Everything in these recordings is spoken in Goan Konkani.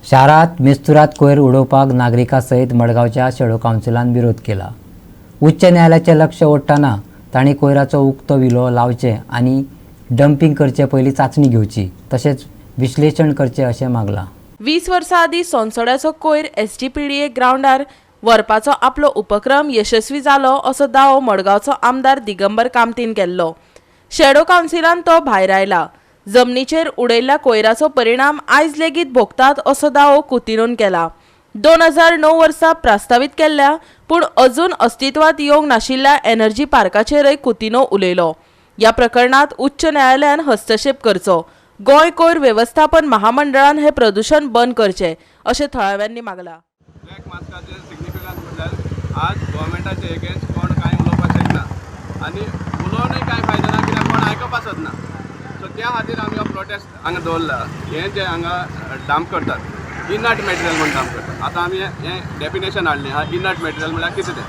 शारात मिस्तुरात कोयर उडोवपाक नागरिकां सयत मडगांवच्या शेडो कावन्सिलान विरोध केला. उच्च न्यायालयाचें लक्ष ओडटना तांणी कोयराचो उक्तो विलो लावचे आनी डंपींग करचे पयलीं चांचणी घेवची तशेंच विश्लेशण करचें अशें मागलां. 20 वर्सां आदीं सोनसड्याचो कोयर एसजीपीडीए ग्रावंडार व्हरपाचो आपलो उपक्रम यशस्वी जालो असो दावो मडगांवचो आमदार दिगंबर कामतीन केल्लो. शेडो कावन्सिलान तो भायरायला. जमनीचेर उडयल्ल्या कोयराचो परिणाम आयज लेगीत भोगतात असो दावो कुतिनोन केला. 2009 वर्सा प्रस्तावीत केल्ल्या पूण अजून अस्तित्वात येवंक नाशिल्ल्या एनर्जी पार्काचेरय कुतिनो उलयलो. ह्या प्रकरणात उच्च न्यायालयान हस्तक्षेप करचो, गोंय कोयर वेवस्थापन महामंडळान हें प्रदूशण बंद करचें अशें थळाव्यांनी मागलां. ब्लॅक मास्काचें सिग्निफिकन्स म्हटल्यार आज गोवोरमेंटाचे एगेन्स्ट कोण कांय उलोवपाक शकना आनी उलोवनूय कांय फायदो ना, कित्याक कोण आयकप आसत ना. सो त्या खातीर आमी हो प्रोटेस्ट हांगा दवरला. हें जें हांगा डंप करतात, इनर्ट मटेरियल म्हूण डंप करतात. आतां आमी हें डेफिनेशन हाडलें आहा, इनर्ट मटेरियल म्हळ्यार कितें तें.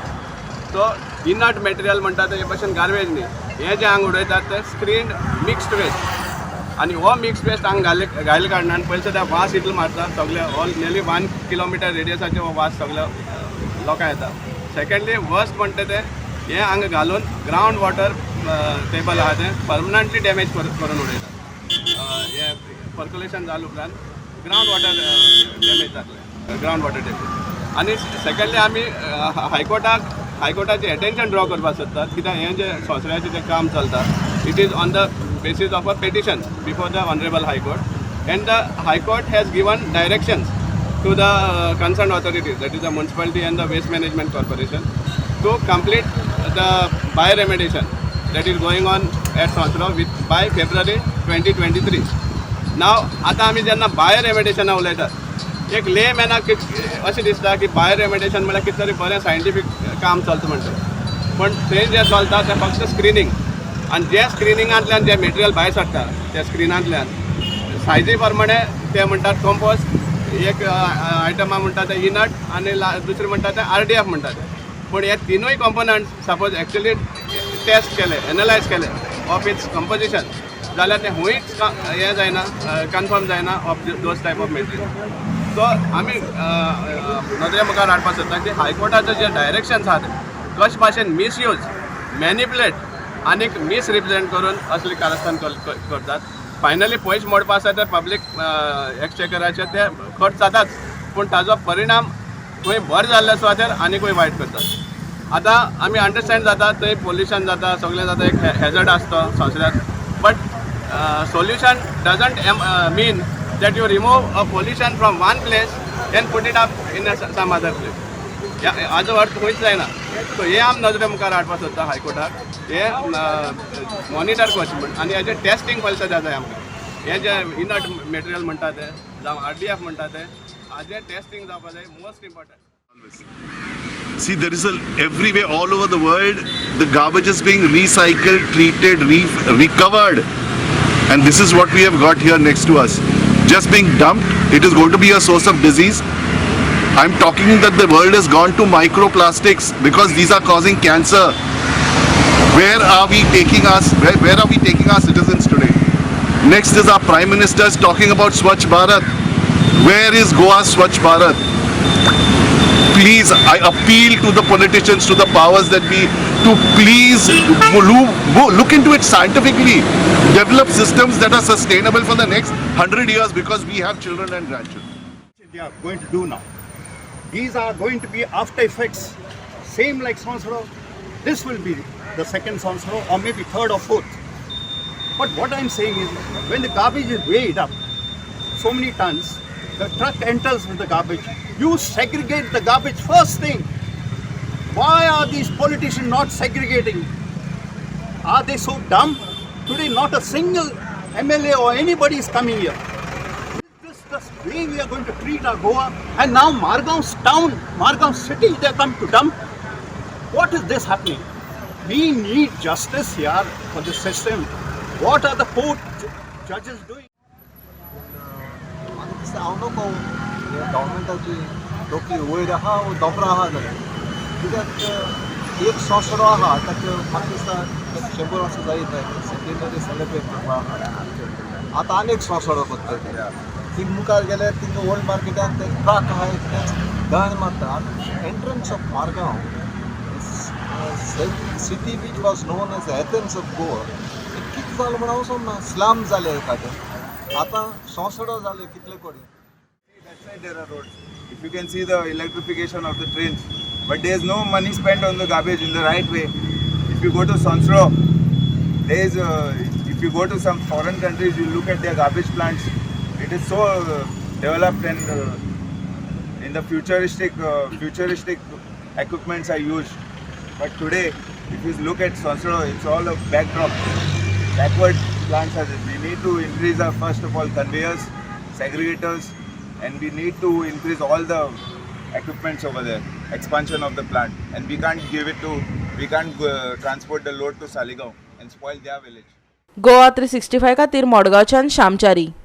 सो इनर्ट मटेरियल म्हणटा तें हे भशेन गार्बेज न्ही. हें जें हांगा उडयतात तें स्क्रीन मिक्स्ड वेस्ट आनी हो मिक्स्ड वेस्ट हांगा घाले घायले कारणान पयलीं सद्या वास इतलो मारता सगळे, ऑल नियरली 1 किलोमिटर रेडियसाचे हो वास सगळ्या लोकांक येता. सेकंडली, वर्स्ट म्हणटा तें हें हांगा घालून ग्रावंड वॉटर टेबल आहा तें परमनंटली डॅमेज करून उडयता. हें पर्क्युलेशन जाले उपरांत ग्रावंड वॉटर डॅमेज जातलें, ग्रावंड वॉटर डॅमेज. आनी सेकंडली, आमी हायकोर्टाचें एटेन्शन ड्रॉ करपाक सोदतात, कित्याक हें जें सोंसऱ्याचें जें काम चलता, it is on the basis of a petition before the Honourable High Court, and the High Court has given directions to the concerned authorities, that is the municipality and the Waste Management Corporation, to complete the bioremediation that is going on at Sonsro with by February 2023. Now, आतां आमी जेन्ना बायोरेमेडिएशना उलयतात, एक ले मॅनाक अशें दिसता की बायोरेमेडिएशन म्हळ्यार कितें तरी बरें सायंटिफीक काम चलता म्हणटा. पण थंय जें चलता तें फक्त स्क्रिनींग आनी जे स्क्रिनिंगांतल्यान जें मटेरियल भायर सरता, त्या स्क्रिनांतल्यान सायजी प्रमाणे ते म्हणटात कंपोस्ट, एक आयटमा म्हणटा ते इनर्ट आनी दुसरें म्हणटा ते आरडीएफ म्हणटा ते. पूण हे तिनूय कंपोनंट्स सपोज एक्चुअली टेस्ट केले, एनलायज केले ऑफ it's composition जाल्यार ते खंयच हें जायना, कन्फर्म जायना of those type of material. So आमी नदरे मुखार हाडपाक सोदता की हायकोर्टाचे जे डायरेक्शन्स आहा ते कशे भाशेन मिसयूज, मॅनिपुलेट आनीक मिसरिप्रेझेंट करून असली कारस्थान करतात. फायनली पयशे मोडपा आसा ते पब्लीक एक्सचेकराचे ते खर्च जाताच, पूण ताजो परिणाम खंय बरें जाल्ल्या सुवातेर आनी खंय वायट करतात. आतां आमी अंडरस्टँड जाता, थंय पोल्युशन जाता, सगळें जाता, एक हॅजर्ड आसता संवसारात, but solution doesn't mean that you remove a pollution from one place and put it up in some other place. हाजो अर्थ खंयच जायना. सो हे आमी नदरे मुखार हाडपाक सोदता हायकोर्टाक, हे मॉनिटर करचें म्हण आनी हेजें टेस्टींग पयलीं सद्या जाय आमकां. हे जे इनर्ट मटेरियल म्हणटा ते जावं आरडीएफ म्हणटा ते, हाजें टेस्टींग जावपा जाय, most important. See, there is a everywhere all over the world, the garbage is being recycled, treated, recovered, and this is what we have got here next to us. Just being dumped, it is going to be a source of disease. I'm talking that the world has gone to microplastics because these are causing cancer. Where are we taking us? Where are we taking our citizens today? Next is our Prime Minister is talking about Swachh Bharat. Where is Goa's Swachh Bharat? Please, I appeal to the politicians, to the powers that be, to please look into it scientifically. Develop systems that are sustainable for the next 100 years because we have children and grandchildren. They are going to do now. These are going to be after effects, same like Sonsro. This will be the second Sonsro or maybe third or fourth. But what I'm saying is, when the garbage is weighed up, so many tons, the truck enters with the garbage. You segregate the garbage first thing. Why are these politicians not segregating? Are they so dumb? Today, not a single MLA or anybody is coming here. Is this the way we are going to treat our Goa? And now Margaon's town, Margaon city, they come to dump. What is this happening? We need justice here for the system. What are the court judges doing? म्हाका दिसता, हांव नको हे गव्हर्मेंटाची तकली वयर आहा वो दोंपरा आहा जाल्यार, कित्याक एक सोंसडो आहा ताका म्हाका दिसता 100 वर्सां जायत, सेंटेनरी सेलिब्रेट करपा आहा. आतां आनी एक सोंसडो करतले. थिंग मुखार गेल्यार थिंगा ओल्ड मार्केटान ते ट्रक आहाय तेंच घाण मारता. आनी entrance of Margao city which was known as Athens of Goa, कितें जालें म्हण हांव समजना. स्लम जाले एखादें, आतां सोंसडो जाले कितले कडेन. That side there are roads. If you can see the electrification of the trains, but there is no money spent on the garbage in the right way. If you go to Sonsro, there is. If you go to some foreign countries, you look at their garbage plants. It is so developed and in the futuristic equipments are used. But today, if you look at Sonsro, it's all a backdrop. Backward plants are there. We need to increase our, first of all, conveyors, segregators, and we need to increase all the equipments over there, expansion of the plant. And we can't give it to, we can't transport the load to Saligao and spoil their village. Goa 365 खातीर मडगांवच्यान श्यामचारी.